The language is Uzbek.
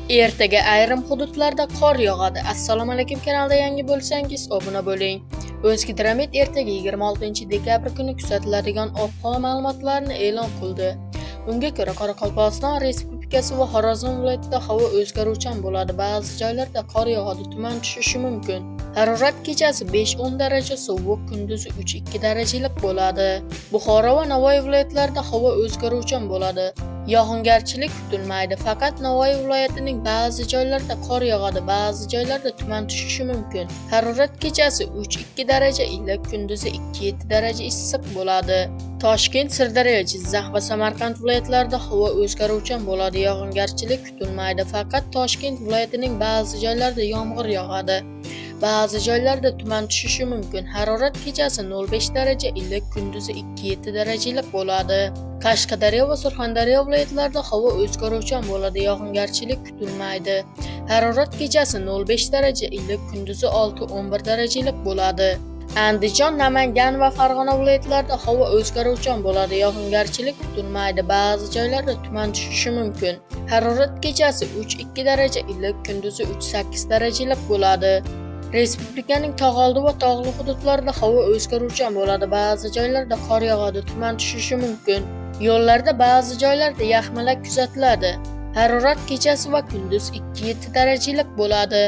Ertaga ayrim hududlarda qor yog'adi. Assalomu alaykum, kanalda yangi bo'lsangiz obuna bo'ling. O'zgidromet ertaga 26-dekabr kuni kuzatiladigan ob-havo ma'lumotlarini e'lon qildi. Unga ko'ra, Qoraqalpog'iston Respublikasi va Xorazm viloyatida havo o'zgaruvchan bo'ladi. Ba'zi joylarda qor yog'adi, tuman tushishi mumkin. Harorat kechasi 5-10 daraja sovuq, kunduzi 3-2 daraja iliq bo'ladi. Buxoro va Navoiy viloyatlarida havo o'zgaruvchan bo'ladi. Yog'ingarchilik kutilmaydi. Faqat Navoiy viloyatining ba'zi joylarida qor yog'adi, ba'zi joylarda tuman tushishi mumkin. Harorat kechasi 3-2 daraja iliq, kunduzi 2-7 daraja issiq bo'ladi. Toshkent, Sirdaryo, Jizzax va Samarqand viloyatlarida havo o'zgaruvchan bo'ladi. Yog'ingarchilik kutilmaydi. Faqat Toshkent viloyatining ba'zi joylarida yomg'ir yog'adi. Ba'zi joylarda tuman tushishi mumkin. Harorat kechasi 0,5 daraja iliq, kunduzi 2-7 daraja iliq bo'ladi. Qashqadaryo va Surxondaryo viloyatlarida havo o'zgaruvchan bo'ladi. Yog'ingarchilik kutilmaydi. Harorat kechasi 0,5 daraja iliq, kunduzi 6-11 daraja iliq bo'ladi. Andijon, Namangan va Farg'ona viloyatlarida havo o'zgaruvchan bo'ladi. Yog'ingarchilik kutilmaydi. Ba'zi joylarda tuman tushishi mumkin. Harorat kechasi 3-2 daraja iliq, kunduzi 3-8 daraja iliq bo'ladi. Respublikaning tog'oldi va tog'li hududlarida havo o'zgaruvchan bo'ladi. Ba'zi joylarda qor yog'adi, tuman tushishi mumkin. Yo'llarda ba'zi joylarda yaxmalak kuzatiladi. Harorat kechasi va kunduz 2-7 daraja iliq bo'ladi.